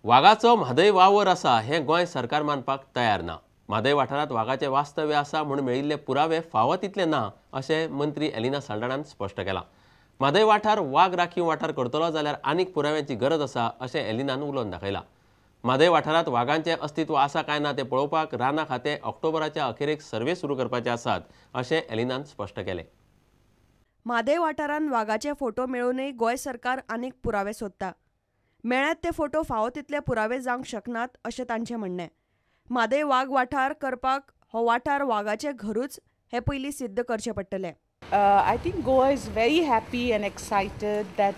वागाचो म्हादय वावर आसा हें गोंय सरकार मानपाक तयार ना. म्हादय वाठारांत वागाचें वास्तव्य आसा म्हूण मेळिल्ले पुरावे फावो तितले ना अशें मंत्री एलिना साल्डाणान स्पश्ट केलां. म्हादय वाठार वाग राखीव वाठार करतलो जाल्यार आनीक पुराव्यांची गरज आसा अशें एलिनान उलोवन दाखयलां. म्हादय वाठारांत वागांचें अस्तित्व आसा काय ना तें पळोवपाक रानां खातें ऑक्टोबराच्या अखेरेक सर्वे सुरू करपाचे आसात अशें एलिनान स्पश्ट केलें. म्हादय वाठारांत वागाचे फोटो मेळूनय गोंय सरकार आनीक पुरावे सोदता. मेळ्ळ्यात ते फोटो फावो तितले पुरावे जावंक शकनात अशें तांचें म्हणणें. म्हादय वाग वाठार करपाक हो वाठार वागाचें घरूच हें पयलीं सिद्ध करचें पडटलें. I think Goa is very happy and excited that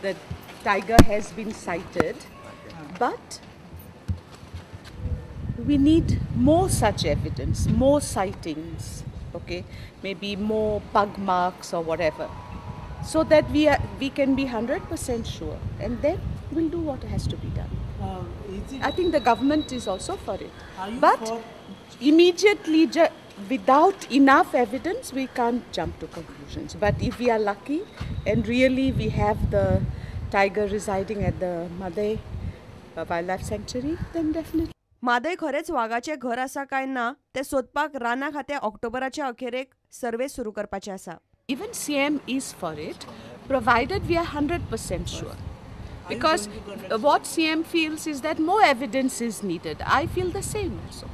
the tiger has been sighted, but we need more such evidence, more sightings, okay, maybe more pug marks or whatever, so that we can be 100% sure, and then we'll do what has to be done. I think the government is also for it, but immediately without enough evidence we can't jump to conclusions. But if we are lucky and really we have the tiger residing at the Mhadei Wildlife Sanctuary, then definitely. Mhadei खरेंच वागाचें घर आसा काय ना तें सोदपाक रानां खातें ऑक्टोबराच्या अखेरेक सर्वे सुरू करपाचें आसा. Even CM is for it, provided we are 100% sure. Because what CM feels is that more evidence is needed. I feel the same also.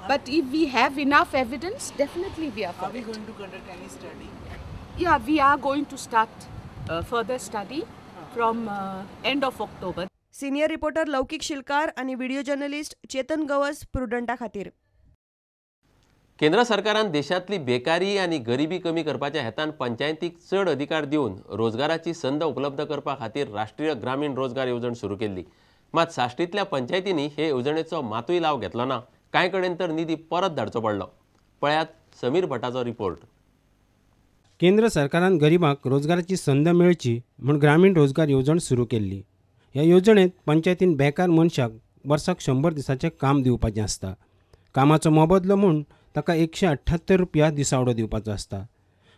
But if we have enough evidence, definitely we are for it. Are we going to conduct any study? Yeah, we are going to start further study from end of October. Senior reporter Laukik Shilkar आणि video journalist Chetan Gawas प्रुडंटा खातीर. केंद्र सरकारान देशांतली बेकारी आनी गरिबी कमी करपाच्या हेतान पंचायतीक चड अधिकार दिवन रोजगाराची संद उपलब्ध करपा खातीर राष्ट्रीय ग्रामीण रोजगार येवजण सुरू केल्ली. मात साश्टींतल्या पंचायतींनी हे येवजणेचो मातूय लाव घेतलो ना. कांय कडेन तर निधी परत धाडचो पडलो. पळयात समीर भटाचो रिपोर्ट. केंद्र सरकारान गरिबांक रोजगाराची संद मेळची म्हूण ग्रामीण रोजगार येवजण सुरू केल्ली. ह्या येवजणेंत पंचायतीन बेकार मनशाक वर्साक 100 दिसाचें काम दिवपाचें आसता. कामाचो मोबदलो म्हूण ताका 178 रुपया दिसावडो दिवपाचो आसता.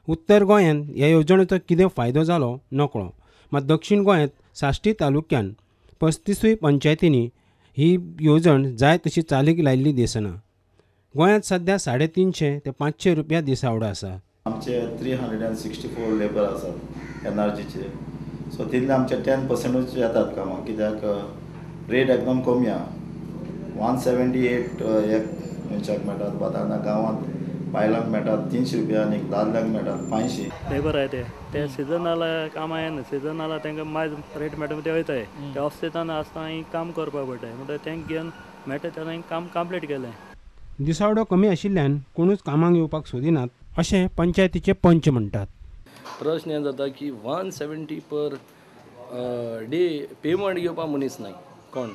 उत्तर गोंयांत ह्या येवजणेचो कितें फायदो जालो नकळो, मात दक्षिण गोंयांत साश्टी तालुक्यान 35 पंचायतींनी ही येवजण जाय तशी चालीक लायिल्ली दिसना. गोंयांत सध्या 350 ते 500 रुपया दिसावडो आसा. आमचे 364 लेबर आसात एनआरजीचे, सो तितले आमचे 10% येतात कामां, कित्याक रेट एकदम कमी आहा. 178 एक मनशाक मेळटात, आतां गांवांत बायलांक मेळटात 300 रुपया आनी दादल्यांक मेळटात 500. लेबर आहाय ते सिजनाला कामां येना, सिजनाला तांकां मायज रेट मेळटा ते वयताय, ते ऑफ सिजन आसता काम करपाक पडटा, म्हणटकीर तांकां घेवन मेळटा तेन्ना काम कंप्लीट केलें. दिसावडो कमी आशिल्ल्यान कोणूच कामांक येवपाक सोदिनात अशें पंचायतीचे पंच म्हणटात. प्रश्न हें जाता की 170 पर डे पेमेंट घेवपाक मनीस नाय, कोण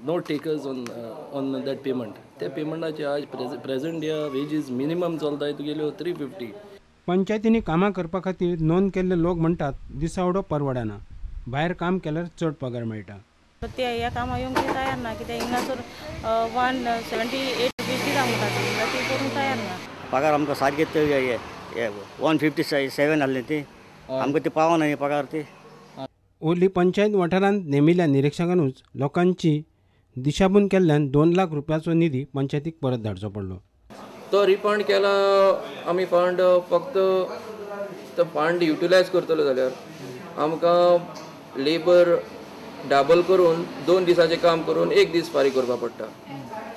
no takers on that payment. ते पेमेंटाचे आज प्रेझेंट ह्या वेजीस मिनिमम चलताय तुगेल्यो 350. पंचायतींनी कामां करपा खातीर नोंद केल्ले लोक म्हणटात दिसावडो परवडना, भायर काम केल्यार चड पगार मेळटा. ते ह्या कामां येवंक ती तयार ना, कित्याक हिंगासर 178 रुपीज दिता म्हणटा ती करूंक तयार ना. पगार आमकां सारकें 157 आहलें ती आमकां ती पावना न्ही पगार ती. ओली पंचायत वाठारांत नेमिल्ल्या निरिक्षकानूच लोकांची दिशाभूल केल्ल्यान 2 लाख रुपयाचो निधी पंचायतीक परत धाडचो पडलो. तो रिफंड केला आमी फंड, फक्त तो फंड युटिलायज करतलो जाल्यार आमकां लेबर डबल करून 2 दिसाचें काम करून 1 दीस फारीक करपाक पडटा.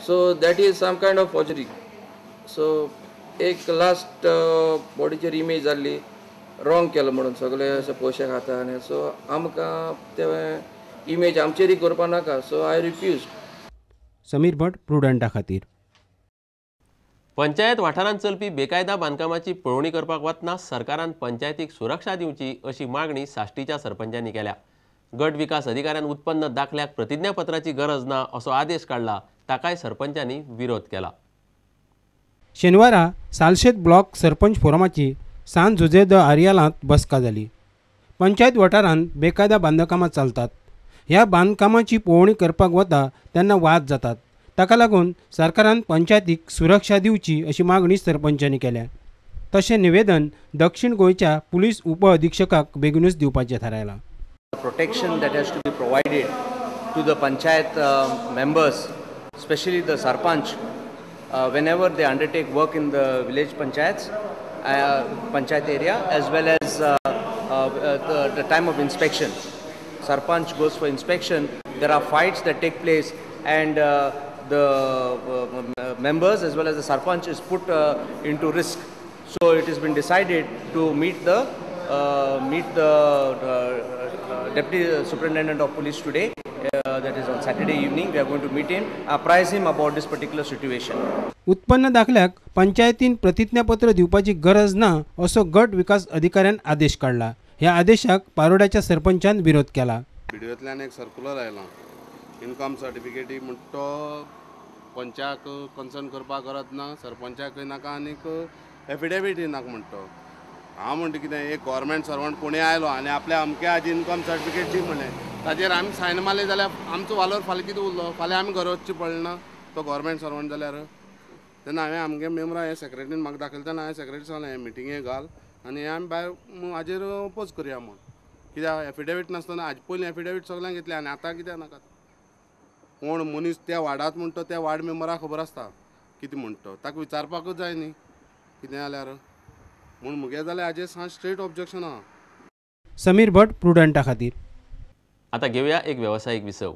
So that is some kind of forgery. So एक लास्ट बॉडीचेर इमेज जाल्ली रॉंग केलो म्हणून सगळे अशे पयशे खाता आनी सो आमकां ते इमेज आमचेरय करपा नाका, so I refuse. Sameer Bhat, प्रुडंटा खातीर. पंचायत वाठारांत चलपी बेकायदा बांदकामाची पळोवणी करपाक वतना सरकारान पंचायतीक सुरक्षा दिवची अशी मागणी साश्टीच्या सरपंचांनी केल्या. गट विकास अधिकाऱ्यान उत्पन्न दाखल्याक प्रतिज्ञापत्राची गरज ना असो आदेश काडला, ताकाय सरपंचांनी विरोध केला. शेनवारा सालशेत ब्लॉक सरपंच फोरमाची सान जुझे the आरियालांत बसका जाली. पंचायत वाठारांत बेकायदा बांदकामां चलतात. ह्या बांदकामाची पळोवणी करपाक वता तेन्ना वाद जातात. ताका लागून सरकारान पंचायतीक सुरक्षा दिवची अशी मागणी सरपंचांनी केल्या. तशें निवेदन दक्षिण गोंयच्या पुलीस उपअधिक्षकाक बेगीनूच दिवपाचें थारायलां. Protection that has to be provided to the panchayat members, especially the sarpanch, whenever they undertake work in the village panchayats, panchayat area, as well as the time of inspection. Sarpanch goes for inspection, there are fights that take place, and the members as well as the sarpanch is put into risk. So it has been decided to meet the Deputy Superintendent of Police today, that is on Saturday evening. We are going to meet him, apprise him about this particular situation. उत्पन्न दाखल्याक पंचायतीन प्रतिज्ञापत्र दिवपाची गरज ना असो गट विकास अधिकाऱ्यान आदेश काडला. ह्या आदेशाक पारोड्याच्या सरपंचान विरोध केला. व्हिडियोंतल्यान एक सर्कुलर आयला, इनकम सर्टिफिकेटी म्हणटा तो पंचाक कन्सर्न करपाक गरज ना, सरपंचाकय नाका आनीक एफिडेवीटय नाका म्हणटा. हांव म्हणटा कितें, एक गव्हर्मेंट सर्वंट कोणूय आयलो आनी आपल्या अमक्या हाजी इनकम सर्टिफिकेट दी म्हणलें, ताजेर आमी सायन मारले जाल्यार आमचो वालोर फाल्यां कितें उरलो? फाल्यां आमी घरा वचचें पडलें ना तो गव्हर्मेंट सर्वंट जाल्यार. तेन्ना हांवें आमगे मेमरा हें सेक्रेटरीन म्हाका दाखयलें तेन्ना हांवें सेक्रेटरी सांगलें हें मिटिंगे घाल आनी हें आमी भायर हाजेर अपोज करया म्हूण. कित्याक एफिडेवीट नासतना हाजे पयलीं एफिडेवीट सगल्यांक घेतलें आनी आतां कित्याक नाका? कोण मनीस त्या वार्डांत म्हणटा त्या वार्ड मेंबराक खबर आसता कितें म्हणटा, ताका विचारपाकूच जाय न्ही कितें जाल्यार म्हूण. मुगे जाल्यार हाजेर सांग स्ट्रेट ऑब्जेक्शन आहा. समीर भट, प्रुडंटा खातीर. आतां घेवया एक वेवसायीक विसव.